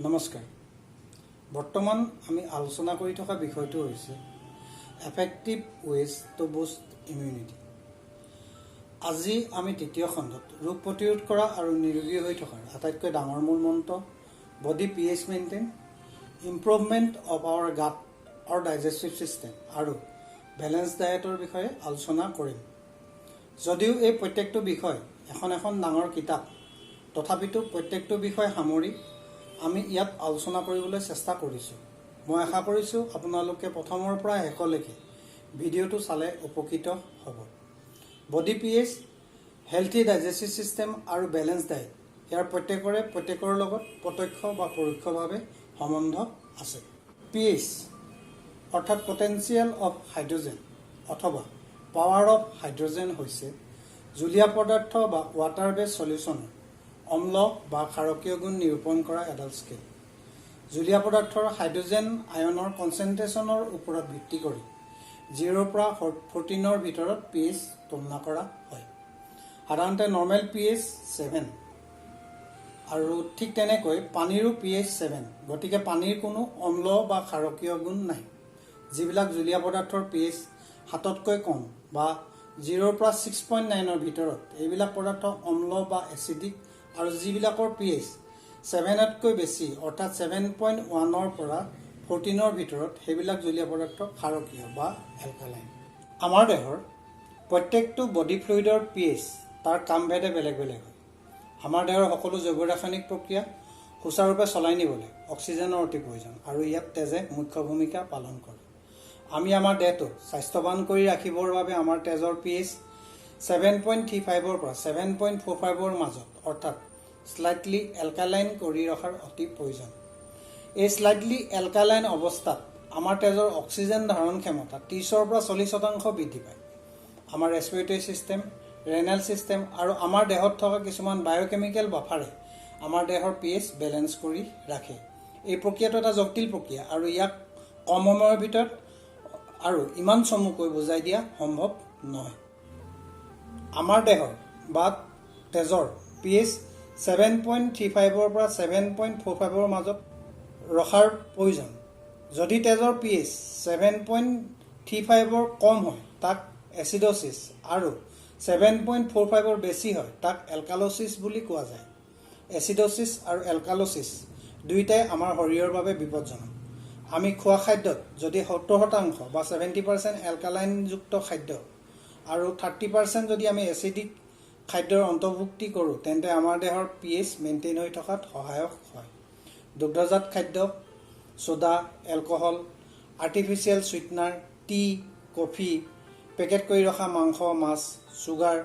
নমস্কাৰ। বৰ্তমান আমি আলোচনা কৰি থকা বিষয়টো হৈছে effective ways to boost immunity। আজি আমি তৃতীয় খণ্ডত ৰোগ প্ৰতিৰোধ কৰা আৰু নিৰোগী হৈ থকাৰ আটাইতকৈ ডাঙৰ মূল মন্ত্ৰ body pH maintain, improvement of our gut or digestive system আৰু বেলেঞ্চ ডায়েটৰ বিষয়ে আলোচনা কৰিম। যদিও এই প্ৰত্যেকটো বিষয় এখন এখন ডাঙৰ কিতাপ, তথাপিতো প্ৰত্যেকটো বিষয় সামৰি আমি ইয়াত আলোচনা কৰিবলৈ চেষ্টা কৰিছোঁ। মই আশা কৰিছোঁ, আপোনালোকে প্ৰথমৰ পৰা শেষলৈকে ভিডিঅ'টো চালে উপকৃত হ'ব। Body pH, healthy digestive system আৰু বেলেঞ্চ ডায়েট, ইয়াৰ প্ৰত্যেকৰে প্ৰত্যেকৰ লগত প্ৰত্যক্ষ বা পৰোক্ষভাৱে সম্বন্ধ আছে। পি এইচ অৰ্থাৎ পটেঞ্চিয়েল অফ হাইড্ৰজেন অথবা পাৱাৰ অফ হাইড্ৰজেন হৈছে জুলীয়া পদাৰ্থ বা ৱাটাৰ বেছ চলিউশ্যনৰ অম্ল বা ক্ষাৰকীয় গুণ নিৰূপণ কৰা এডাল স্কেল। জুলীয়া পদাৰ্থৰ হাইড্ৰজেন আয়নৰ কনচেনট্ৰেশ্যনৰ ওপৰত ভিত্তি কৰি 0ৰ পৰা 14ৰ ভিতৰত পি এইচ তুলনা কৰা হয়। সাধাৰণতে নৰ্মেল পি এইচ 7 আৰু ঠিক তেনেকৈ পানীৰো পি এইচ 7। গতিকে পানীৰ কোনো অম্ল বা ক্ষাৰকীয় গুণ নাই। যিবিলাক জুলীয়া পদাৰ্থৰ পি এইচ 7তকৈ কম বা 0ৰ পৰা 6.9ৰ ভিতৰত, এইবিলাক পদাৰ্থ অম্ল বা এচিডিক আৰু যিবিলাকৰ পি এইচ 7তকৈ বেছি, অৰ্থাৎ 7.1ৰ পৰা 14ৰ ভিতৰত, সেইবিলাক জুলীয়া পদাৰ্থ ক্ষাৰকীয় বা এলকালাইন। আমাৰ দেহৰ প্ৰত্যেকটো বডি ফ্লুইডৰ পি এইচ তাৰ কামভেদে বেলেগ বেলেগ হয়। আমাৰ দেহৰ সকলো জৈৱ ৰাসায়নিক প্ৰক্ৰিয়া সুচাৰুৰূপে চলাই নিবলৈ অক্সিজেনৰ অতি প্ৰয়োজন আৰু ইয়াত তেজে মুখ্য ভূমিকা পালন কৰে। আমি আমাৰ দেহটো স্বাস্থ্যৱান কৰি ৰাখিবৰ বাবে আমাৰ তেজৰ পি এইচ 7.35ৰ পৰা 7.45ৰ মাজত, অৰ্থাৎ শ্লাইটলি এলকালাইন কৰি ৰখাৰ অতি প্ৰয়োজন। এই শ্লাইটলি এলকালাইন অৱস্থাত আমাৰ তেজৰ অক্সিজেন ধাৰণ ক্ষমতা 30ৰ পৰা 40% বৃদ্ধি পায়। আমাৰ ৰেচপিৰেটৰী ছিষ্টেম, ৰেনেল ছিষ্টেম আৰু আমাৰ দেহত থকা কিছুমান বায়'কেমিকেল বাফাৰে আমাৰ দেহৰ পি এইচ বেলেঞ্চ কৰি ৰাখে। এই প্ৰক্ৰিয়াটো এটা জটিল প্ৰক্ৰিয়া আৰু ইয়াক কম সময়ৰ ভিতৰত আৰু ইমান চমুকৈ বুজাই দিয়া সম্ভৱ নহয়। আমাৰ দেহৰ বা তেজৰ পি এইচ 7.35ৰ পৰা 7.45ৰ মাজত ৰখাৰ প্ৰয়োজন। যদি তেজৰ পি এইচ 7.35ৰ কম হয়, তাক এচিড'চিছ আৰু 7.45ৰ বেছি হয়, তাক এলকাল'চিছ বুলি কোৱা যায়। এচিড'চিছ আৰু এলকাল'চিছ দুয়োটাই আমাৰ শৰীৰৰ বাবে বিপদজনক। আমি খোৱা খাদ্যত যদি 70% বা 70% এলকালাইনযুক্ত খাদ্য আৰু 30% যদি আমি এচিডিক খাদ্যৰ অন্তৰ্ভুক্তি কৰোঁ, তেন্তে আমাৰ দেহৰ পি এইচ মেইনটেইন হৈ থকাত সহায়ক হয়। দুগ্ধজাত খাদ্য, soda, alcohol, artificial sweetener, tea, coffee, packet কৰি ৰখা মাংস, মাছ, চুগাৰ,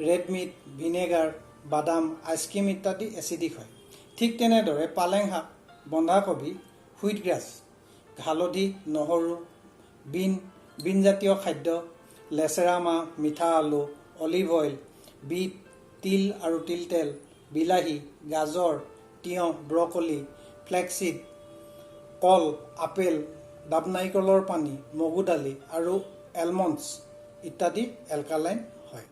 ৰেড মিট, ভিনেগাৰ, বাদাম, আইচক্ৰীম ইত্যাদি এচিডিক হয়। ঠিক তেনেদৰে পালেং শাক, বন্ধাকবি, হুইট গ্ৰাছ, হালধি, নহৰু, বিন, বিনজাতীয় খাদ্য, লেচেৰা মাহ, মিঠা আলু, অলিভ অইল, বিট, তিল আৰু তিল তেল, বিলাহী, গাজৰ, তিয়ঁহ, ব্ৰকলি, ফ্লেক্সিড, কল, আপেল, ডাব নাৰিকলৰ পানী, মগু দালি আৰু এলমণ্ডছ ইত্যাদি এলকালাইন হয়।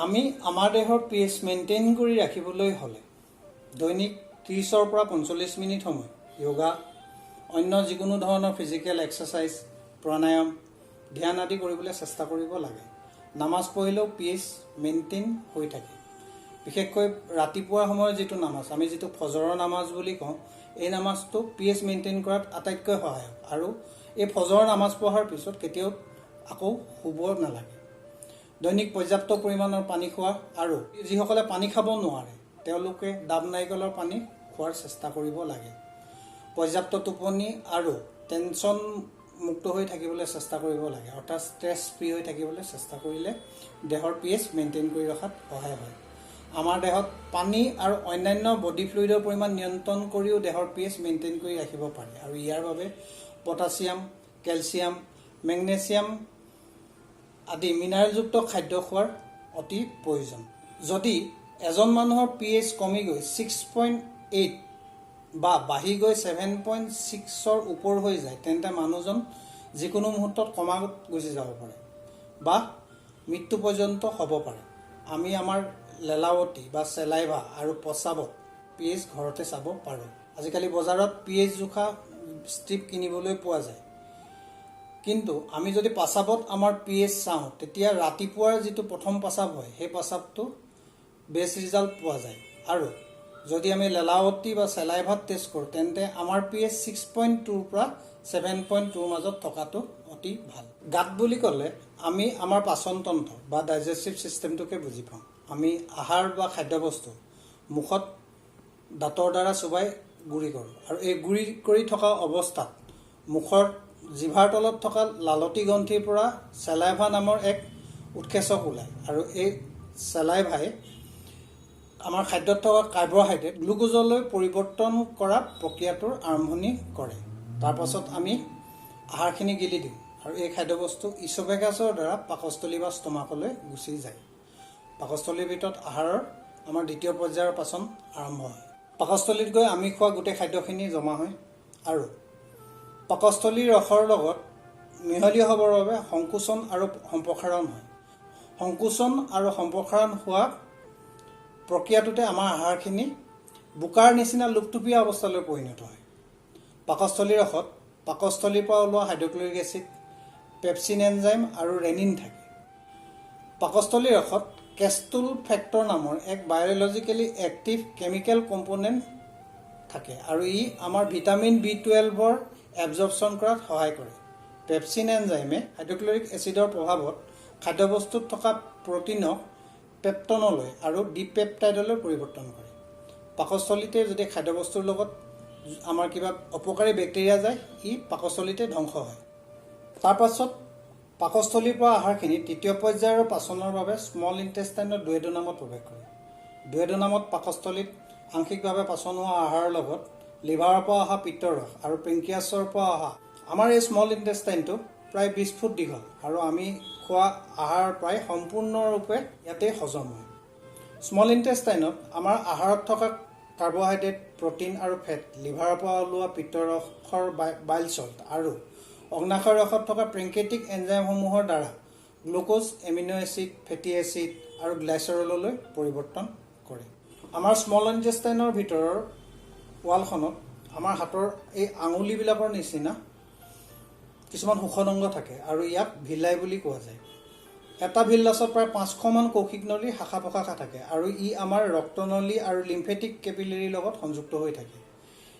আমি আমাৰ দেহৰ পি এইচ মেইনটেইন কৰি ৰাখিবলৈ হ'লে দৈনিক 30ৰ পৰা 45 মিনিট সময় য়োগা, অন্য যিকোনো ধৰণৰ ফিজিকেল এক্সাৰচাইজ, প্ৰাণায়াম, ধ্যান আদি কৰিবলৈ চেষ্টা কৰিব লাগে। নামাজ পঢ়িলেও পি এইচ মেইনটেইন হৈ থাকে। বিশেষকৈ ৰাতিপুৱাৰ সময়ত যিটো নামাজ, আমি যিটো ফজৰৰ নামাজ বুলি কওঁ, এই নামাজটো পি এইচ মেইনটেইন কৰাত আটাইতকৈ সহায়ক আৰু এই ফজৰৰ নামাজ পঢ়াৰ পিছত কেতিয়াও আকৌ শুব নালাগে। দৈনিক পৰ্যাপ্ত পৰিমাণৰ পানী খোৱা আৰু যিসকলে পানী খাব নোৱাৰে, তেওঁলোকে ডাব নাৰিকলৰ পানী খোৱাৰ চেষ্টা কৰিব লাগে। পৰ্যাপ্ত টোপনি আৰু টেনশ্যন মুক্ত হৈ থাকিবলৈ চেষ্টা কৰিব লাগে, অৰ্থাৎ ষ্ট্ৰেছ ফ্ৰী হৈ থাকিবলৈ চেষ্টা কৰিলে দেহৰ পি এইচ মেইনটেইন কৰি ৰখাত সহায় হয়। আমাৰ দেহত পানী আৰু অন্যান্য বডি ফ্লুইডৰ পৰিমাণ নিয়ন্ত্ৰণ কৰিও দেহৰ পি এইচ মেইনটেইন কৰি ৰাখিব পাৰে আৰু ইয়াৰ বাবে পটাছিয়াম, কেলছিয়াম, মেগনেছিয়াম আদি মিনাৰেলযুক্ত খাদ্য খোৱাৰ অতি প্ৰয়োজন। যদি এজন মানুহৰ পি এইচ কমি গৈ 6.8 বা বাঢ়ি গৈ 7.6ৰ ওপৰ হৈ যায়, তেন্তে মানুহজন যিকোনো মুহূৰ্তত কমাত গুচি যাব পাৰে বা মৃত্যু পৰ্যন্ত হ'ব পাৰে। আমি আমাৰ লেলাৱতি বা চেলাইভা আৰু প্ৰস্ৰাৱত পি এইচ ঘৰতে চাব পাৰোঁ। আজিকালি বজাৰত পি এইচ জোখা ষ্ট্ৰিপ কিনিবলৈ পোৱা যায়। কিন্তু আমি যদি পাচাবত আমাৰ পি এইচ চাওঁ, তেতিয়া ৰাতিপুৱাৰ যিটো প্ৰথম পাচাব হয়, সেই পাচাবটো বেষ্ট ৰিজাল্ট পোৱা যায়। আৰু যদি আমি লেলাৱতি বা চেলাইভাত টেষ্ট কৰোঁ, তেন্তে আমাৰ পি এইচ 6.2ৰ পৰা 7.2ৰ মাজত থকাটো অতি ভাল। গাট বুলি ক'লে আমি আমাৰ পাচনতন্ত্ৰ বা ডাইজেষ্টিভ ছিষ্টেমটোকে বুজি পাওঁ। আমি আহাৰ বা খাদ্যবস্তু মুখত দাঁতৰ দ্বাৰা চোবাই গুড়ি কৰোঁ আৰু এই গুড়ি কৰি থকা অৱস্থাত মুখৰ জিভাৰ তলত থকা লালতি গ্ৰন্থিৰ পৰা চেলাইভা নামৰ এক উৎসেচক ওলায় আৰু এই চেলাইভাই আমাৰ খাদ্যত থকা কাৰ্বহাইড্ৰেট গ্লুক'জলৈ পৰিৱৰ্তন কৰা প্ৰক্ৰিয়াটোৰ আৰম্ভণি কৰে। তাৰপাছত আমি আহাৰখিনি গিলি দিওঁ আৰু এই খাদ্যবস্তু ইচ'ফেগাছৰ দ্বাৰা পাকস্থলী বা ষ্টমাকলৈ গুচি যায়। পাকস্থলীৰ ভিতৰত আহাৰৰ আমাৰ দ্বিতীয় পৰ্যায়ৰ পাচন আৰম্ভ হয়। পাকস্থলীত গৈ আমি খোৱা গোটেই খাদ্যখিনি জমা হয় আৰু পাকস্থলীৰ ৰসৰ লগত মিহলি হ'বৰ বাবে সংকোচন আৰু সম্প্ৰসাৰণ হয়। সংকোচন আৰু সম্প্ৰসাৰণ হোৱা প্ৰক্ৰিয়াটোতে আমাৰ আহাৰখিনি বোকাৰ নিচিনা লুপথুপীয়া অৱস্থালৈ পৰিণত হয়। পাকস্থলীৰ ৰসত পাকস্থলীৰ পৰা ওলোৱা হাইড্ৰক্লৰিক এচিড, পেপচিন এনজাইম আৰু ৰেনিন থাকে। পাকস্থলীৰ ৰসত কেষ্টুল ফেক্টৰ নামৰ এক বায়'লজিকেলি এক্টিভ কেমিকেল কম্পনেণ্ট থাকে আৰু ই আমাৰ ভিটামিন বি 12ৰ এবজৰ্পশ্যন কৰাত সহায় কৰে। পেপচিন এনজাইমে হাইড্ৰক্লৰিক এচিডৰ প্ৰভাৱত খাদ্যবস্তুত থকা প্ৰটিনক পেপটনলৈ আৰু ডিপেপটাইডলৈ পৰিৱৰ্তন কৰে। পাকস্থলীতে যদি খাদ্যবস্তুৰ লগত আমাৰ কিবা অপকাৰী বেক্টেৰিয়া যায়, ই পাকস্থলীতে ধ্বংস হয়। তাৰপাছত পাকস্থলীৰ পৰা আহাৰখিনি তৃতীয় পৰ্যায়ৰ পাচনৰ বাবে স্মল ইণ্টেষ্টাইনৰ ডুৱেডোনামত প্ৰৱেশ কৰে। ডুৱেডোনামত পাকস্থলীত আংশিকভাৱে পাচন হোৱা আহাৰৰ লগত লিভাৰৰ পৰা অহা পিত্তৰস আৰু পেংক্ৰিয়াছৰ পৰা অহা আমাৰ এই স্মল ইণ্টেষ্টাইনটো প্ৰায় 20 ফুট দীঘল আৰু আমি খোৱা আহাৰ প্ৰায় সম্পূৰ্ণৰূপে ইয়াতেই হজম হয়। স্মল ইণ্টেষ্টাইনত আমাৰ আহাৰত থকা কাৰ্বহাইড্ৰেট, প্ৰটিন আৰু ফেট লিভাৰৰ পৰা ওলোৱা পিত্তৰসৰ বাইল চল্ট আৰু অগ্নাশয় ৰসত থকা পেংক্ৰিয়েটিক এনজাইমসমূহৰ দ্বাৰা গ্লুক'জ, এমিন' এচিড, ফেটি এচিড আৰু গ্লাইচাৰললৈ পৰিৱৰ্তন কৰে। আমাৰ স্মল ইণ্টেষ্টাইনৰ ভিতৰৰ ৱালখনত আমাৰ হাতৰ এই আঙুলিবিলাকৰ নিচিনা কিছুমান শোষণ অংগ থাকে আৰু ইয়াক ভিলাই বুলি কোৱা যায়। এটা ভিল্লাছত প্ৰায় 500মান কৌশিক নলীৰ শাখা প্ৰশাখা থাকে আৰু ই আমাৰ ৰক্তনলী আৰু লিম্ফেটিক কেপিলেৰীৰ লগত সংযুক্ত হৈ থাকে।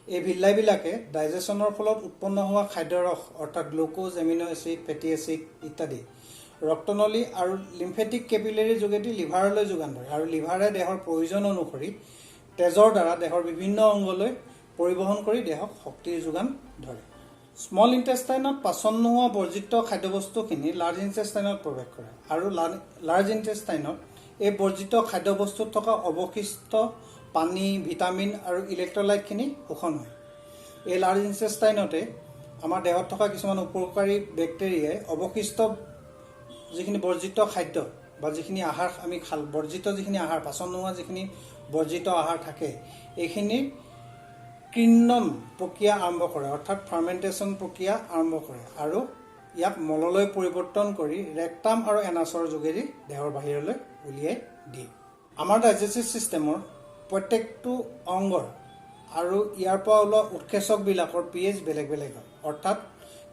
এই ভিল্লাইবিলাকে ডাইজেশ্যনৰ ফলত উৎপন্ন হোৱা খাদ্যৰস, অৰ্থাৎ গ্লুক'জ, এমিন' এচিড, ফেটি এচিড ইত্যাদি ৰক্তনলী আৰু লিম্ফেটিক কেপিলেৰীৰ যোগেদি লিভাৰলৈ যোগান ধৰে আৰু লিভাৰে দেহৰ প্ৰয়োজন অনুসৰি তেজৰ দ্বাৰা দেহৰ বিভিন্ন অংগলৈ পৰিবহণ কৰি দেহক শক্তিৰ যোগান ধৰে। স্মল ইণ্টেষ্টাইনত পাচন নোহোৱা বৰ্জিত খাদ্যবস্তুখিনি লাৰ্জ ইণ্টেষ্টাইনত প্ৰৱেশ কৰে আৰু লাৰ্জ ইণ্টেষ্টাইনত এই বৰ্জিত খাদ্যবস্তুত থকা অৱশিষ্ট পানী, ভিটামিন আৰু ইলেক্ট্ৰলাইটখিনি শোষণ হয়। এই লাৰ্জ ইণ্টেষ্টাইনতে আমাৰ দেহত থকা কিছুমান উপকাৰী বেক্টেৰিয়াই অৱশিষ্ট যিখিনি বৰ্জিত খাদ্য বা যিখিনি আহাৰ আমি খাল বৰ্জিত যিখিনি আহাৰ, পাচন নোহোৱা যিখিনি বৰ্জিত আহাৰ থাকে, এইখিনি কিণ্বন প্ৰক্ৰিয়া আৰম্ভ কৰে, অৰ্থাৎ ফাৰ্মেণ্টেশ্যন প্ৰক্ৰিয়া আৰম্ভ কৰে আৰু ইয়াক মললৈ পৰিৱৰ্তন কৰি ৰেক্টাম আৰু এনাছৰ যোগেদি দেহৰ বাহিৰলৈ উলিয়াই দিয়ে। আমাৰ ডাইজেষ্টিভ ছিষ্টেমৰ প্ৰত্যেকটো অংগৰ আৰু ইয়াৰ পৰা ওলোৱা উৎসেচকবিলাকৰ পি এইচ বেলেগ বেলেগ হয়, অৰ্থাৎ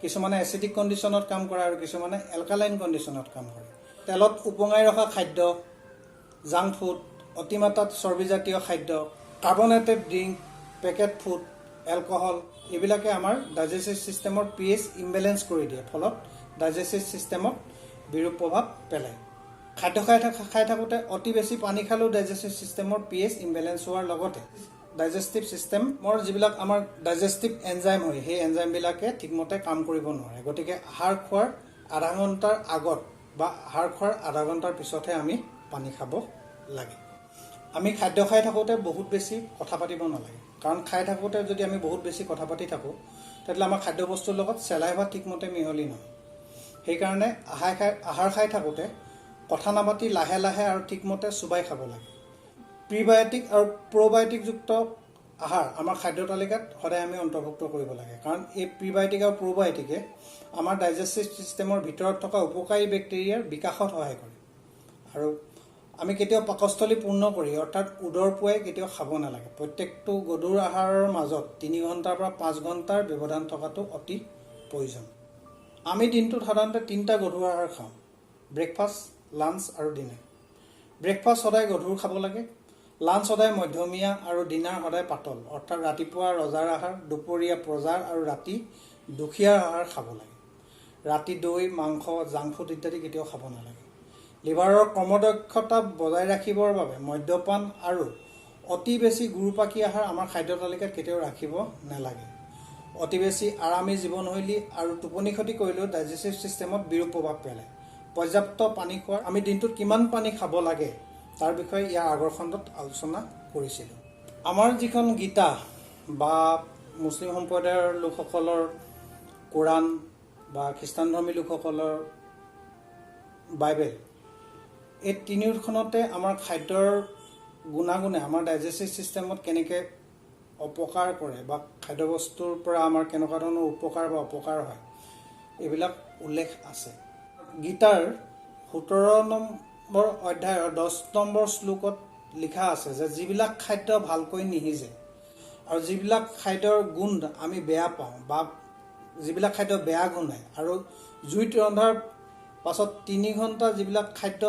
কিছুমানে এচিডিক কণ্ডিশ্যনত কাম কৰে আৰু কিছুমানে এলকালাইন কণ্ডিশ্যনত কাম কৰে। তেলত উপঙাই ৰখা খাদ্য, জাংক ফুড, অতিমাত্ৰাত চৰ্বিজাতীয় খাদ্য, carbonated drink, packet food, alcohol, এইবিলাকে আমাৰ ডাইজেষ্টিভ ছিষ্টেমৰ পি এইচ ইমবেলেঞ্চ কৰি দিয়ে। ফলত ডাইজেষ্টিভ ছিষ্টেমত বিৰূপ প্ৰভাৱ পেলায়। খাদ্য খাই থাকোঁতে অতি বেছি পানী খালেও ডাইজেষ্টিভ ছিষ্টেমৰ পি এইচ ইমবেলেঞ্চ হোৱাৰ লগতে ডাইজেষ্টিভ ছিষ্টেমৰ যিবিলাক আমাৰ ডাইজেষ্টিভ এনজাইম হয়, সেই এনজাইমবিলাকে ঠিকমতে কাম কৰিব নোৱাৰে। গতিকে আহাৰ খোৱাৰ আধা ঘণ্টাৰ আগত বা আহাৰ খোৱাৰ আধা ঘণ্টাৰ পিছতহে আমি পানী খাব লাগে। আমি খাদ্য খাই থাকোঁতে বহুত বেছি কথা পাতিব নালাগে, কাৰণ খাই থাকোঁতে যদি আমি বহুত বেছি কথা পাতি থাকোঁ, তেতিয়াহ'লে আমাৰ খাদ্যবস্তুৰ লগত চেলাইভা ঠিকমতে মিহলি নহয়। সেইকাৰণে আহাৰ খাই থাকোঁতে কথা নাপাতি লাহে লাহে আৰু ঠিকমতে চোবাই খাব লাগে। প্ৰিবায়'টিক আৰু প্ৰ'বায়'টিকযুক্ত আহাৰ আমাৰ খাদ্য তালিকাত সদায় আমি অন্তৰ্ভুক্ত কৰিব লাগে, কাৰণ এই প্ৰিবায়'টিক আৰু প্ৰ'বায়'টিকে আমাৰ ডাইজেষ্টিভ ছিষ্টেমৰ ভিতৰত থকা উপকাৰী বেক্টেৰিয়াৰ বিকাশত সহায় কৰে আৰু আমি কেতিয়াও পাকস্থলী পূৰ্ণ কৰি অৰ্থাৎ উদৰ পুৱাই কেতিয়াও খাব নালাগে। প্ৰত্যেকটো গধুৰ আহাৰৰ মাজত 3 ঘণ্টাৰ পৰা 5 ঘণ্টাৰ ব্যৱধান থকাটো অতি প্ৰয়োজন। আমি দিনটোত সাধাৰণতে 3টা গধুৰ আহাৰ খাওঁ, ব্ৰেকফাষ্ট, লাঞ্চ আৰু ডিনাৰ। ব্ৰেকফাষ্ট সদায় গধুৰ খাব লাগে, লাঞ্চ সদায় মধ্যমীয়া আৰু ডিনাৰ সদায় পাতল, অৰ্থাৎ ৰাতিপুৱা ৰজাৰ আহাৰ, দুপৰীয়া প্ৰজাৰ আৰু ৰাতি দুখীয়াৰ আহাৰ খাব লাগে। ৰাতি দৈ, মাংস, জাংক ফুড ইত্যাদি কেতিয়াও খাব নালাগে। লিভাৰৰ কৰ্মদক্ষতা বজাই ৰাখিবৰ বাবে মদ্যপান আৰু অতি বেছি গুৰুপাকী আহাৰ আমাৰ খাদ্য তালিকাত কেতিয়াও ৰাখিব নালাগে। অতি বেছি আৰামী জীৱনশৈলী আৰু টোপনি ক্ষতি কৰিলেও ডাইজেষ্টিভ ছিষ্টেমত বিৰূপ প্ৰভাৱ পেলায়। পৰ্যাপ্ত পানী খোৱা, আমি দিনটোত কিমান পানী খাব লাগে তাৰ বিষয়ে ইয়াৰ আগৰ খণ্ডত আলোচনা কৰিছিলোঁ। আমাৰ যিখন গীতা বা মুছলিম সম্প্ৰদায়ৰ লোকসকলৰ কোৰাণ বা খ্ৰীষ্টানধৰ্মী লোকসকলৰ বাইবেল, এই তিনিওখনতে আমাৰ খাদ্যৰ গুণাগুণে আমাৰ ডাইজেষ্টিভ ছিষ্টেমত কেনেকৈ অপকাৰ কৰে বা খাদ্যবস্তুৰ পৰা আমাৰ কেনেকুৱা ধৰণৰ উপকাৰ বা অপকাৰ হয় এইবিলাক উল্লেখ আছে। গীতাৰ 17 নম্বৰ অধ্যায়ৰ 10 নম্বৰ শ্লোকত লিখা আছে যে যিবিলাক খাদ্য ভালকৈ নিসিজে আৰু যিবিলাক খাদ্যৰ গোন্ধ আমি বেয়া পাওঁ বা যিবিলাক খাদ্য বেয়া গোন্ধায় আৰু জুইত ৰন্ধাৰ পাছত 3 ঘণ্টা যিবিলাক খাদ্য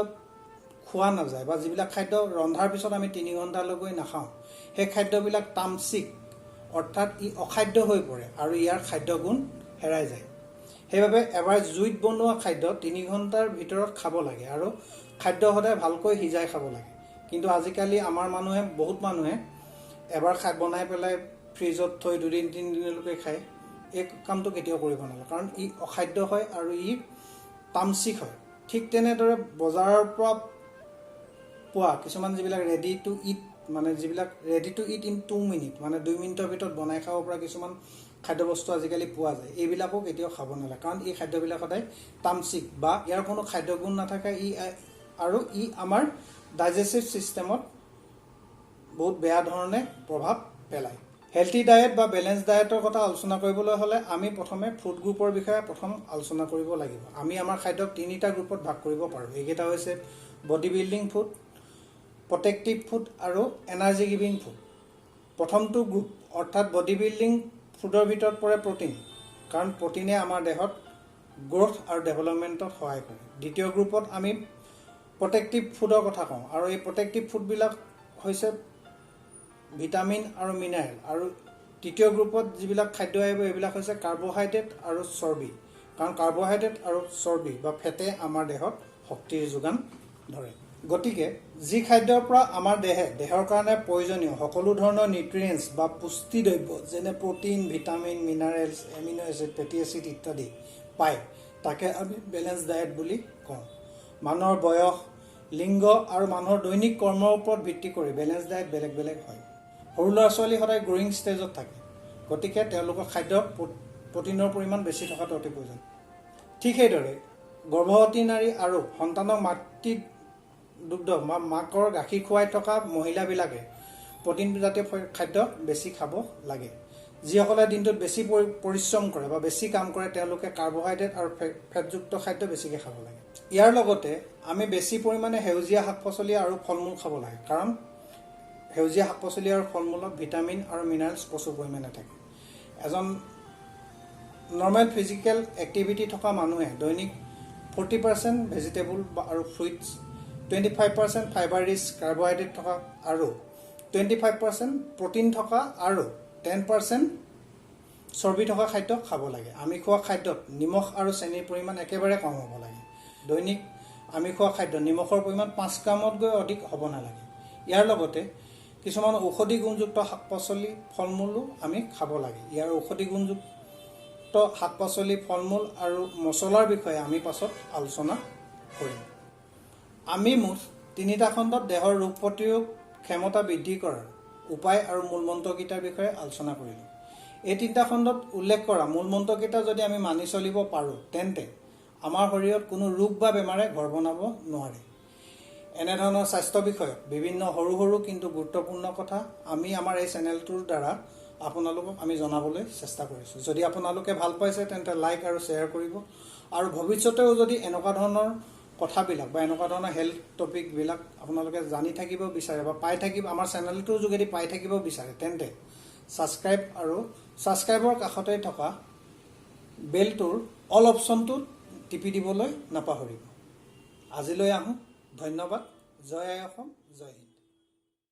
খোৱা নাযায় বা যিবিলাক খাদ্য ৰন্ধাৰ পিছত আমি 3 ঘণ্টালৈকে নাখাওঁ, সেই খাদ্যবিলাক তামসিক অৰ্থাৎ ই অখাদ্য হৈ পৰে আৰু ইয়াৰ খাদ্যগুণ হেৰাই যায়। সেইবাবে এবাৰ জুইত বনোৱা খাদ্য 3 ঘণ্টাৰ ভিতৰত খাব লাগে আৰু খাদ্য সদায় ভালকৈ সিজাই খাব লাগে। কিন্তু আজিকালি আমাৰ মানুহে, বহুত মানুহে এবাৰ খাই বনাই পেলাই ফ্ৰিজত থৈ 2-3 দিনলৈকে খায়। এই কামটো কেতিয়াও কৰিব নালাগে, কাৰণ ই অখাদ্য হয় আৰু ই তামসিক হয়। ঠিক তেনেদৰে বজাৰৰ পৰা পোৱা কিছুমান যিবিলাক ৰেডি টু it, মানে যিবিলাক ready to eat in 2 minute, মানে 2 মিনিটৰ ভিতৰত বনাই খাব পৰা কিছুমান খাদ্যবস্তু আজিকালি পোৱা যায়, এইবিলাকো কেতিয়াও খাব নালাগে, কাৰণ এই খাদ্যবিলাক সদায় তামসিক বা ইয়াৰ কোনো খাদ্যগুণ নাথাকে ই আৰু ই আমাৰ ডাইজেষ্টিভ ছিষ্টেমত বহুত বেয়া ধৰণে প্ৰভাৱ পেলায়। হেল্থি ডায়েট বা বেলেঞ্চ ডায়েটৰ কথা আলোচনা কৰিবলৈ হ'লে আমি প্ৰথমে ফুড গ্ৰুপৰ বিষয়ে প্ৰথম আলোচনা কৰিব লাগিব। আমি আমাৰ খাদ্যক 3টা গ্ৰুপত ভাগ কৰিব পাৰোঁ। এইকেইটা হৈছে body building food, protective food আৰু এনাৰ্জি গিভিং ফুড। প্ৰথমটো গ্ৰুপ অৰ্থাৎ বডি বিল্ডিং ফুডৰ ভিতৰত পৰে প্ৰ'টিন, কাৰণ প্ৰ'টিনে আমাৰ দেহত গ্ৰ'থ আৰু ডেভেলপমেণ্টত সহায় কৰে। দ্বিতীয় গ্ৰুপত আমি প্ৰটেক্টিভ ফুডৰ কথা কওঁ আৰু এই প্ৰটেক্টিভ ফুডবিলাক হৈছে ভিটামিন আৰু মিনাৰেল। আৰু তৃতীয় গ্ৰুপত যিবিলাক খাদ্য আহিব এইবিলাক হৈছে কাৰ্বহাইড্ৰেট আৰু চৰ্বি, কাৰণ কাৰ্বহাইড্ৰেট আৰু চৰ্বি বা ফেটে আমাৰ দেহত শক্তিৰ যোগান ধৰে। গতিকে যি খাদ্যৰ পৰা আমাৰ দেহৰ কাৰণে প্ৰয়োজনীয় সকলো ধৰণৰ নিউট্ৰিয়েণ্টছ বা পুষ্টিদ্ৰব্য যেনে protein, vitamin, minerals, amino acid, fatty acid ইত্যাদি পায়, তাকে আমি বেলেঞ্চ ডায়েট বুলি কওঁ। মানুহৰ বয়স, লিংগ আৰু মানুহৰ দৈনিক কৰ্মৰ ওপৰত ভিত্তি কৰি বেলেঞ্চ ডায়েট বেলেগ বেলেগ হয়। সৰু ল'ৰা ছোৱালী সদায় গ্ৰয়িং ষ্টেজত থাকে, গতিকে তেওঁলোকৰ খাদ্য প্ৰ'টিনৰ পৰিমাণ বেছি থকাটো অতি প্ৰয়োজন। ঠিক সেইদৰে গৰ্ভৱতী নাৰী আৰু সন্তানক মাতৃ দুগ্ধ বা মাকৰ গাখীৰ খুৱাই থকা মহিলাবিলাকে প্ৰ'টিনজাতীয় খাদ্য বেছি খাব লাগে। যিসকলে দিনটোত বেছি পৰিশ্ৰম কৰে বা বেছি কাম কৰে তেওঁলোকে কাৰ্বহাইড্ৰেট আৰু ফেটযুক্ত খাদ্য বেছিকৈ খাব লাগে। ইয়াৰ লগতে আমি বেছি পৰিমাণে সেউজীয়া শাক পাচলি আৰু ফল মূল খাব লাগে, কাৰণ সেউজীয়া শাক পাচলি আৰু ফল মূলত ভিটামিন আৰু মিনাৰেলছ প্ৰচুৰ পৰিমাণে থাকে। এজন নৰ্মেল ফিজিকেল এক্টিভিটি থকা মানুহে দৈনিক 40% ভেজিটেবল আৰু ফ্ৰুইটছ, 25% ফাইবাৰ ৰিচ কাৰ্বহাইড্ৰেট থকা আৰু 25% প্ৰ'টিন থকা আৰু 10% চৰ্বি থকা খাদ্য খাব লাগে। আমি খোৱা খাদ্যত নিমখ আৰু চেনিৰ পৰিমাণ একেবাৰে কম হ'ব লাগে। দৈনিক আমি খোৱা খাদ্য নিমখৰ পৰিমাণ 5 গ্ৰামতকৈ অধিক হ'ব নালাগে। ইয়াৰ লগতে কিছুমান ঔষধি গুণযুক্ত শাক পাচলি, ফল মূলো আমি খাব লাগে। ইয়াৰ ঔষধি গুণযুক্ত শাক পাচলি, ফল মূল আৰু মছলাৰ বিষয়ে আমি পাছত আলোচনা কৰিম। আমি মুঠ 3টা খণ্ডত দেহৰ ৰোগ প্ৰতিৰোধ ক্ষমতা বৃদ্ধি কৰাৰ উপায় আৰু মূল মন্ত্ৰকেইটাৰ বিষয়ে আলোচনা কৰিলোঁ। এই 3টা খণ্ডত উল্লেখ কৰা মূল মন্ত্ৰকেইটা যদি আমি মানি চলিব পাৰোঁ তেন্তে আমাৰ শৰীৰত কোনো ৰোগ বা বেমাৰে ঘৰ বনাব নোৱাৰে। এনেধৰণৰ স্বাস্থ্য বিষয়ক বিভিন্ন সৰু সৰু কিন্তু গুৰুত্বপূৰ্ণ কথা আমি আমাৰ এই চেনেলটোৰ দ্বাৰা আপোনালোকক আমি জনাবলৈ চেষ্টা কৰিছোঁ। যদি আপোনালোকে ভাল পাইছে তেন্তে লাইক আৰু শ্বেয়াৰ কৰিব আৰু ভৱিষ্যতেও যদি এনেকুৱা ধৰণৰ কথাবিলাক বা এনেকুৱা ধৰণৰ হেল্থ টপিকবিলাক আপোনালোকে জানি থাকিব বিচাৰে বা পাই থাকিব, আমাৰ চেনেলটোৰ যোগেদি পাই থাকিব বিচাৰে, তেন্তে ছাবস্ক্ৰাইব আৰু ছাবস্ক্ৰাইবৰ কাষতে থকা বেলটোৰ অল অপশ্যনটোত টিপি দিবলৈ নাপাহৰিব। আজিলৈ আহোঁ, ধন্যবাদ। জয় আই অসম, জয় হিন্দ।